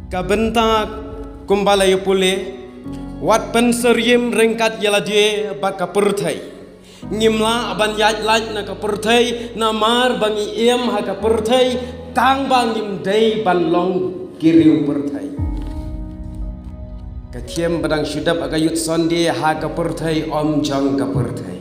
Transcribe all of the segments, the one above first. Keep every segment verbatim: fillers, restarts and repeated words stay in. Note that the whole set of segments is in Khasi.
Ka bynta kumba la ïa pule, wat pynsyriem ryngkat ïa lade bad ka pyrthei. Ngim lah ban ïaid lait na ka pyrthei, namar ba ngi im ha ka pyrthei, tang ba ngim dei ban long ki riew pyrthei. Ka theme ba dang shu dep ha ka Youth Sunday, ha ka pyrthei, ym jong ka pyrthei.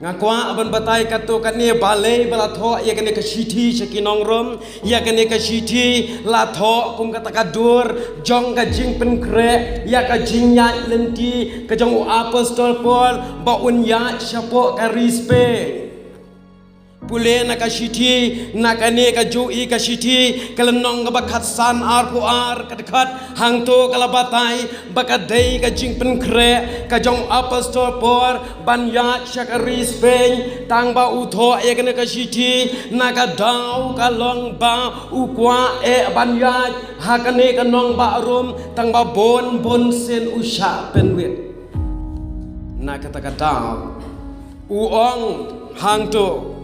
Nga kwah ban batai katto katne balei ba la thoh ïa kane ka shithi sha ki nong Rom. Ïa kane ka shithi la thoh kum kata ka dur jong ka jingpynkhreh ïa ka jingïaid lynti ka jong u apostol Paul ba un ïaid shapoh ka ri Spain. Pule na ka shithi, na kane ka juh i ka shithi, ka lynnong kaba khatsan arphew ar, ka dkhot hangto ka la batai ba ka dei ka jingpynkhreh ka jong apostol Paul ban ïaid sha ka ri Spain. Tang ba u thoh ïa kane ka shithi, na ka daw ka long ba u kwah eh ban ïaid ha kane ka nongbah Rom, tang ba bun bun sien u shah pynwit. Na kata ka daw u ong hangto,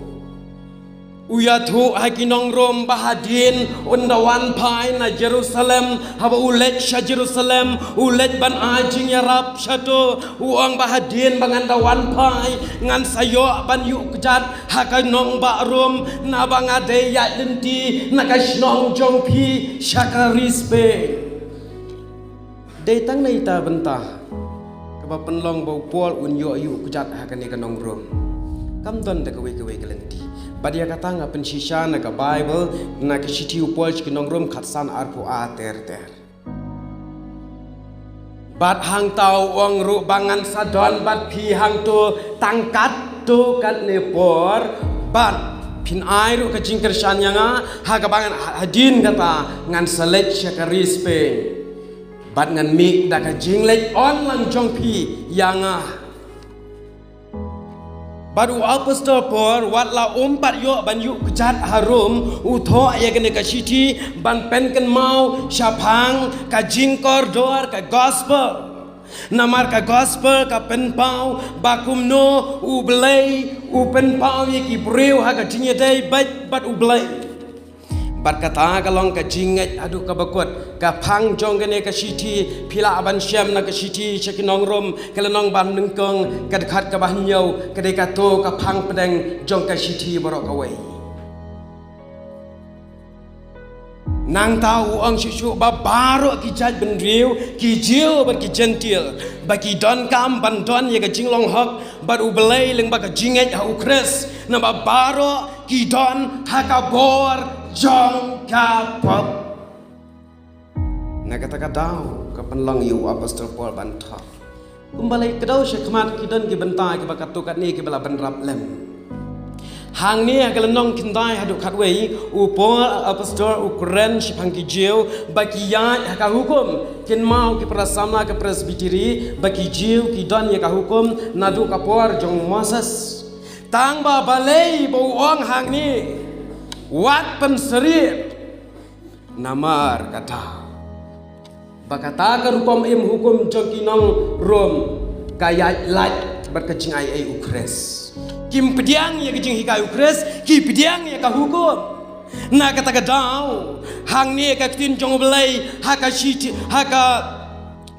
u ïathuh ha ki nong Rom ba hadien un da wan phai na Jerusalem, haba u leit sha Jerusalem, u leit ban ai jingïarap shato. U ong ba hadien ba ngan da wan phai, ngan sa ïoh ban ïuh kjat ha ka nongbah Rom, naba nga dei ïaid lynti na ka shnong jong phi sha ka ri Spain. Dei tang na ita bynta kaba pynlong ba u Paul un ïoh ïuh kjat ha kane ka nong Rom. Kam don da kawei kawei ka lynti. Bad ïa kata nga pynshisha na ka Baibl, na ka shithi u Paul sha ki nong Rom khatsan arphew ar ter ter. Bad hangta u ong ruh ba ngan sa don bad phi hangto tang katto katne por, bad phin ai ruh ka jingkyrshan ïa nga, ha kaba ngan, hadien kata ngan sa leit sha ka ri Spain. Bad ngan mih da ka jingleit on lang jong phi ïa nga. Bad u apostol Paul, wat la um pat ïoh ban ïuh kjat ha Rom, u thoh ïa kane ka shithi ban pynkynmaw shaphang ka jingkordor ka gospel. Namar ka gospel ka pynpaw ba kumno U Blei u pynpaw ïa ki briew ha ka jingïadei beit bad U Blei. Bad kata ka long ka jingngeit haduh kaba kut. Ka phang jong kane ka shithi, phi lah ban shem na ka shithi sha ki nong Rom, ka lynnong ba nyngkong, ka dkhot kaba hynñiew, ka dei kato ka phang pdeng jong ka shithi baroh kawei. Nangta u ong shuh shuh ba baroh ki jaitbynriew, ki Jiw bad ki Jentil, ba ki donkam ban don ïa ka jinglong hok bad U Blei lyngba ka jingngeit ha U Khrist, naba baroh ki don ha ka bor jong ka pop. Na kata ka daw ka pynlong ïa u apostol Paul ban thoh. Kumba la ïakdew shakhmat, ki don ki bynta kiba katto katne kiba la bynrap lem. Hangne ha ka lynnong khyndai haduh khatwei, u Paul apostol u kren shaphang ki Jiw ba ki ïaid ha ka hukum, kynmaw ki para samla ka Presbytery, ba ki Jiw ki don ïa ka hukum naduh ka por jong Moses. Tang ba balei ba u ong hangne, wat pynsyriem. Namar kata, ba kata ka rukom im hukum jong ki nong Rom ka ïaid lait bad ka jingaiei U Khrist. Kim pdiang ïa ka jinghikai U Khrist, ki pdiang ïa ka hukum. Na kata ka daw, hangne ka ktien jong U Blei ha ka shithi, ha ka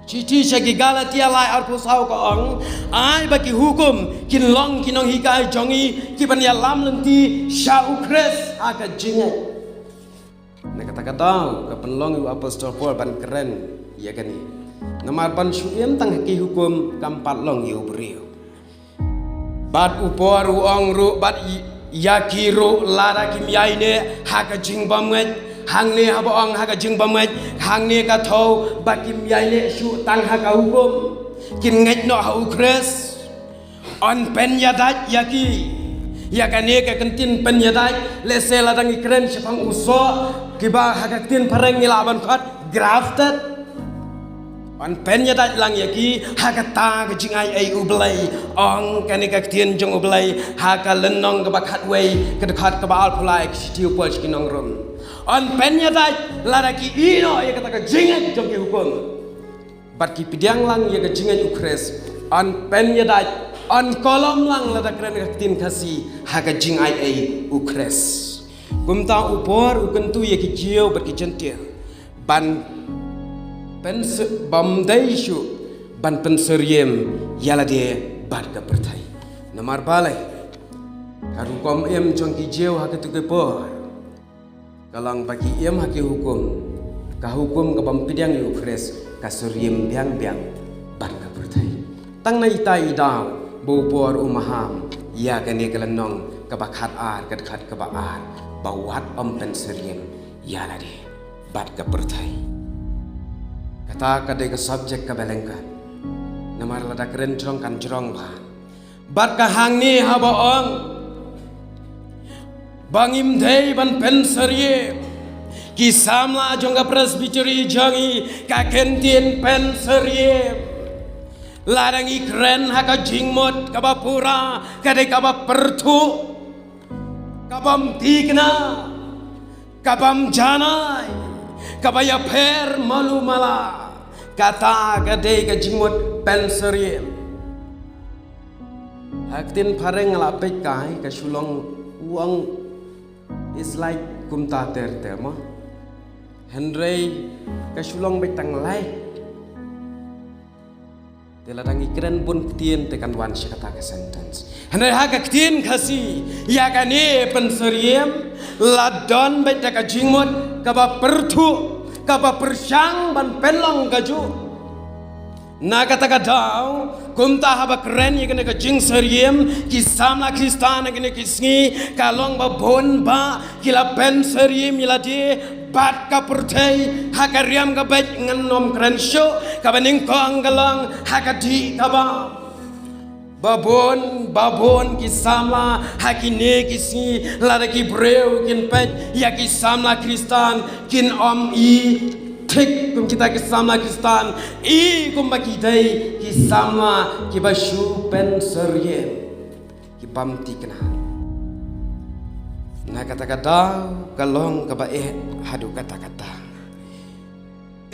shithi sha ki Galatia lai arphew saw ka ong, ai ba ki hukum kin long ki nonghikai jong ngi kiban ïalam lynti sha U Khrist ha ka jingngeit. Na kata ka daw ka pynlong ïa u apostol Paul ban kren ïa kane. Namar ban shu im tang ha ki hukum kam pat long ïa u briew. Bad u Paul u ong ruh bad i-, ïa ki ruh lada kim ïaineh ha ka jingbymngeit. Hangne haba ong ha ka jingbymngeit, hangne ka thew ba kim ïaineh shuh tang ha ka hukum. Kin ngeit noh ha U Khrist. Yn pynïadait ïa ki. Ïa kane ka ktien pynïadait, lehse lada ngi kren shaphang u soh, kiba ha ka ktien phareng ngi lah ban khot grafted. Yn pynïadait lang ïa ki ha kata ka jingaiei U Blei. Ong kane ka ktien jong U Blei ha ka lynnong kaba khatwei, ka dkhot kaba arphew lai, ka shithi u Paul sha ki nong Rom. Yn pynïadait lada ki ïehnoh ïa kata ka jingngeit jong ki hukum. Bad ki pdiang lang ïa ka jingngeit U Khrist. Yn pynïadait, yn kolom lang lada kren ka ktien Khasi ha ka jingaiei U Khrist. Kumta u Paul u kyntu ïa ki Jiw bad ki Jentil. ban pynse-, bym dei shuh ban pynsyriem ïa lade bad ka pyrthei. Namar balei? Ka rukom im jong ki Jiw ha katu ka por ka long ba ki im ha ki hukum, ka hukum ka bym pdiang ïa u Khrist ka syriem biang biang bad ka pyrthei. Tang na ita i daw ba u por u maham ïa kane ka lynnong kaba khat ar, ka dkhot kaba ar, ba wat ym pynsyriem ïa lade bad ka pyrthei. Kata ka dei ka subject kaba lyngkot. Namar lada kren jrong kan jrong bha. Bad ka hangne haba ong ba ngim dei ban pynsyriem, ki samla jong ka Presbytery jong ngi ka kyntien pynsyriem. Lada ngi kren ha ka jingmut kaba pura, ka dei kaba pyrthuh, ka bym thikna, ka bym janai, kaba ïapher malu mala. Kata ka dei ka jingmut pynsyriem. Ha ka ktien phareng nga la peit kai ka shu long wang is like kumta ter ter mo. Hynrei ka shu long beit tang lai. Te lada ngi kren bun ktien te kan wan sha kata ka sentence. Hynrei ha ka ktien Khasi ïa kane pynsyriem la don beit da ka jingmut kaba pyrthuh, kaba pyrshang ban pynlong kajuh. Na kata ka daw, kumta haba kren ïa kane ka jingsyriem, ki samla Khristan ha kine ki sngi ka long ba bun ba ki la pynsyriem ïa lade bad ka pyrthei. Ha ka riam ka beit ngan nym kren shuh, kaba nyngkong ka long ha ka dih ka bam. Ba bun, ba bun ki samla ha kine ki sngi, lada ki briew kin peit ïa ki samla Khristan kin ym i thik kum kita ki samla Khristan, i kumba ki dei ki samla kiba shu pynsyriem, ki bym thikna. Na kata ka daw ka long kaba eh haduh katta katta.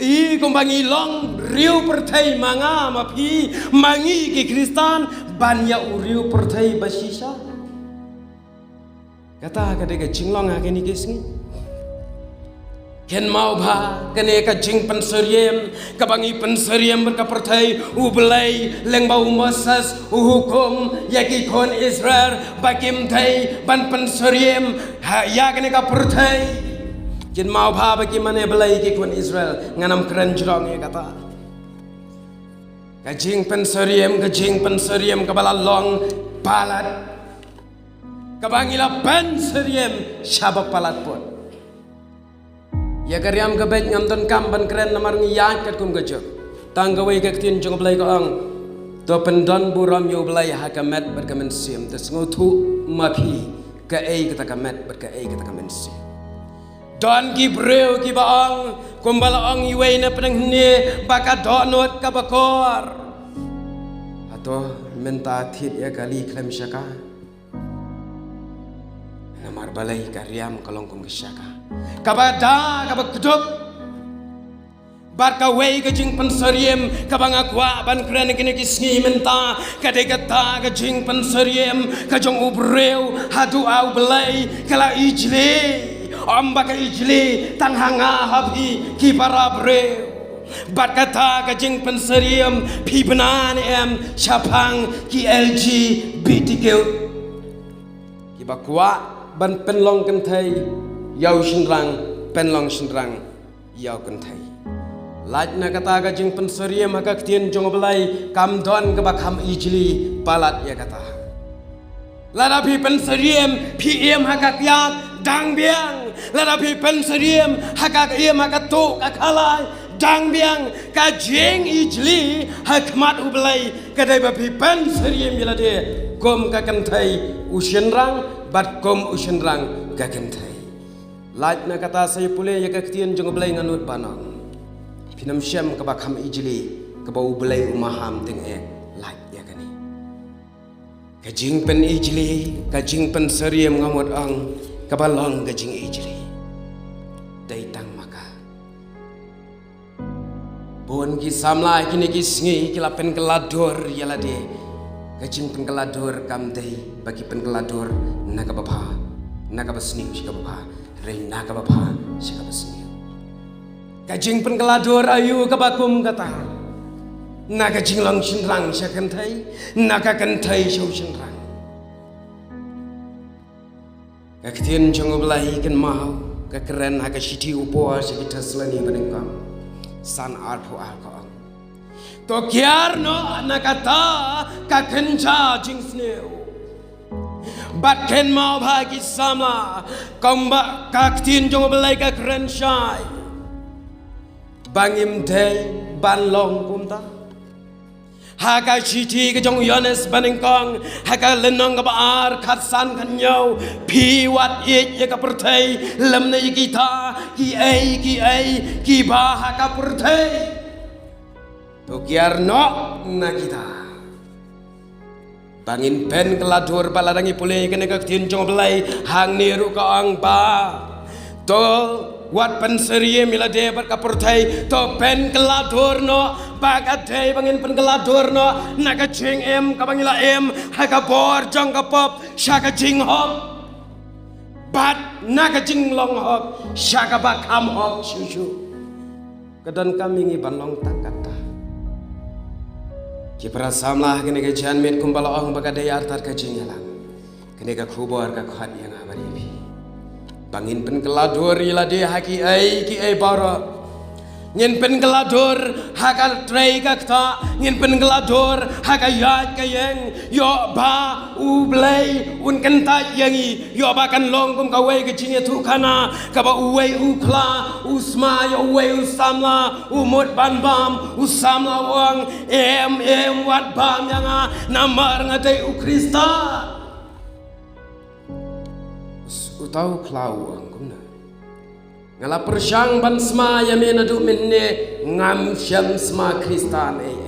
I kumba ngi long riew pyrthei ma nga ma phi ma ngi ki Khristan ban ïa u riew pyrthei ba shisha. Kata ka dei ka jinglong ha kine ki sngi. Kynmaw ba kane ka jingpynsyriem kaba ngi pynsyriem bad ka pyrthei, U Blei lyngba u Moses u hukum ïa ki khun Israel ba kim dei ban pynsyriem ha ïa kane ka pyrthei. Kynmaw ba ba ki mane Blei ki khun Israel, ngan nym kren jrong ïa kata. Ka jingpynsyriem, ka jingpynsyriem kaba la long palat, kaba ngi la pynsyriem shaba palat put. Ïa ka riam ka beit ngam donkam ban kren namar ngi ïaid katkum ka juk. Tang kawei ka ktien jong U Blei ka ong, to pyndon burom ïa U Blei ha ka met bad ka mynsiem. Te sngewthuh ma phi kaei kata ka met bad kaei kata ka mynsiem. Don ki briew kiba ong kumba la ong iwei na pdeng hynne ba ka dohnud kaba kor. Hato mynta thied ïa kali khlem shaka? Namar balei? Ka riam ka long kum ka shaka kaba da kaba kdup. Bad kawei ka jingpynsyriem kaba nga kwah ban kren kine ki sngi mynta ka dei kata ka jingpynsyriem ka jong u briew haduh ha U Blei, ka la ijli. Ym ba ka ijli tang ha nga ha phi ki para briew. Bad kata ka jingpynsyriem phi bna ne em shaphang ki L G B T Q kiba kwah ban pynlong kynthei ïa u shynrang, pynlong shynrang ïa u kynthei. Lait na kata ka jingpynsyriem ha ka ktien jong U Blei kam don kaba kham ijli palat ïa kata. Lada phi pynsyriem phi im ha ka kiad, dang biang. Lada phi pynsyriem ha ka im ha ka tuh ka khalai, dang biang. Ka jingijli ha khmat U Blei ka dei ba phi pynsyriem ïa lade kum ka kynthei u shynrang bad kum u shynrang ka kynthei. Lait na kata sa ïa pule ïa ka ktien jong U Blei nga nud ban ong, phin ym shem kaba kham ijli kaba U Blei u maham tyngeh lait ïa kane. Ka jingpynijli, ka jingpynsyriem nga mut ong kaba long ka jingijli dei tang ma ka. Bun ki samla kine ki sngi ki la pynkylla dur ïa lade. Ka jingpynkylla dur kam dei ba ki pynkylla dur na kaba bha, na kaba sniew sha kaba bha, hynrei na kaba bha sha kaba sniew. Ka jingpynkylla dur aïu kaba kum kata? Na ka jinglong shynrang sha kynthei, na ka kynthei sha u shynrang. Ka ktien jong U Blei kynmaw, ka kren ha ka shithi u Paul sha ki Thessaloni banyngkong san arphew ar ka ong: To kiar noh na kata ka kynja jingsniew. Bad kynmaw bha ki samla, kumba ka ktien jong U Blei ka kren shai, ba ngim dei ban long kumta. Ha ka shithi ka jong u Ïoannis banyngkong, ha ka lynnong kaba ar, khatsan khathynñiew: Phi wat ïeit ïa ka pyrthei lymne ïa kita kiei kiei kiba ha ka pyrthei. To kiar noh na kita. Ba ngin pynkylla dur, ba lada ngi pule kane ka ktien jong U Blei hangne ruh ka ong ba to wat pynsyriem ïa lade bad ka pyrthei, to pynkylla dur noh. Ba ka dei ba ngin pynkylla dur noh na ka jingim kaba ngi la im ha ka bor jong ka pop sha ka jinghok, bad na ka jinglong hok sha kaba kham hok shuh shuh. Ka donkam ïa ngi ban long tang katta. Ki para samla, kane ka janmiet kumba la ong ba ka dei artat ka jingïalang, kane ka khubor ka khot ïa nga bad ïa phi ba ngin pynkylla dur ïa lade ha kiei kiei baroh. Ngin pynkylla dur ha ka trei ka ktah, ngin pynkylla dur ha ka ïaid ka ïeng, ïoh ba U Blei un kyntait ïa ngi, ïoh ba kan long kum kawei ka jingïathuhkhana kaba uwei u khla u sma ïa uwei u samla, u mut ban bam, u samla u ong: Em, em, wat bam ïa nga, namar nga dei u Khristan. Uta u khla u ong kumne: Nga la pyrshang ban sma ïa me naduh mynne, ngam shym sma Khristan ei ei.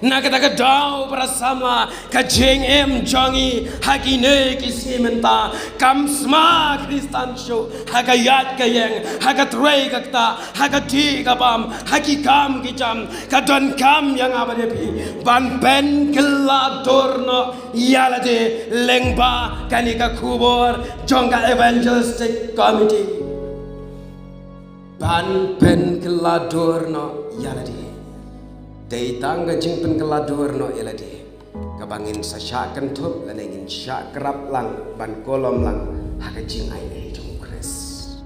Na kata ka daw para samla, ka jingim jong ngi ha kine ki sngi mynta kam sma Khristan shuh. Ha ka ïaid ka ïeng, ha ka trei ka ktah, ha ka dih ka bam, ha ki kam ki jam, ka donkam ïa nga bad ïa phi ban pynkylla dur noh ïa lade lyngba kane ka khubor jong ka Evangelistic Committee. Ban pynkylla dur noh ïa lade. Dei tang ka jingpynkylla dur noh ïa lade kaba ngin sa shah kynthup lane ngin shah krap lang ban kolom lang ha ka jingaiei jong u Khrist.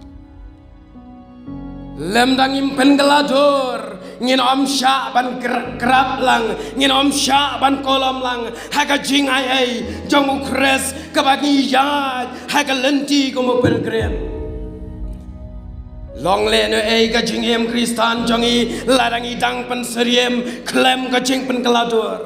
Lymda ngim pynkylla dur, ngin ym shah ban kra-, krap lang, ngin ym shah ban kolom lang ha ka jingaiei jong u Khrist kaba ngi ïaid ha ka lynti kum u pilgrim. Long lehnohei ka jingim Khristan jong ngi lada ngi dang pynsyriem khlem ka jingpynkylla dur.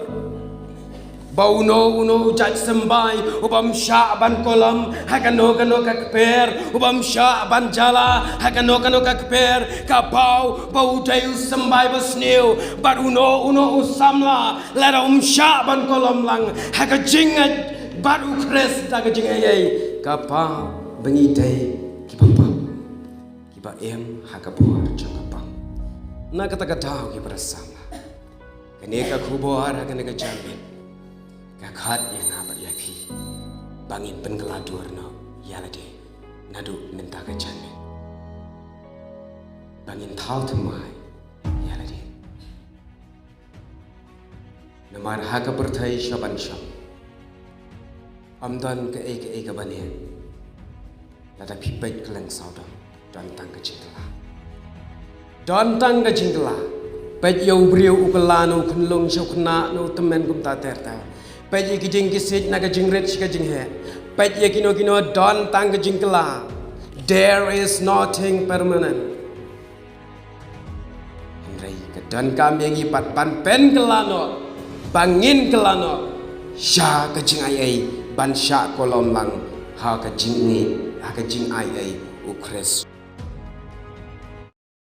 Ba uno uno u jait symbai u bym shah ban kolom ha kano kano ka kper, u bym shah ban jala ha kano kano ka kper, ka paw ba u dei u symbai basniew. Bad uno uno u samla lada um shah ban kolom lang ha ka jingngeit bad u Khrist ha ka jingaiei, ka paw ba ngi dei kiba pop, kiba im ha ka bor jong ka pop. Na kata ka daw ki para samla, kane ka khubor ha kane ka janmiet ka khot ïa nga bad ïa phi ba ngin pynkylla dur noh ïa lade naduh mynta ka janmiet, ba ngin thaw thymmai ïa lade. Namar ha ka pyrthei sha ban shong, ym don kaei kaei kaba niam. Lada phi peit kylleng sawdong, don tang ka jingkylla. Don tang ka jingkylla. Peit ïa u briew u kylla na u khunlung sha u khynnah na u tymmen kumta ter ter. Peit ïa ki jingkisiej na ka jingrit sha ka jingheh. Peit ïa kino kino, don tang ka jingkylla. There is nothing permanent. Hynrei ka donkam ïa ngi pat ban pynkylla noh, ba ngin kylla noh sha ka jingaiei, ban shah kolom lang ha ka jingngeit, ha ka jingaiei u Khrist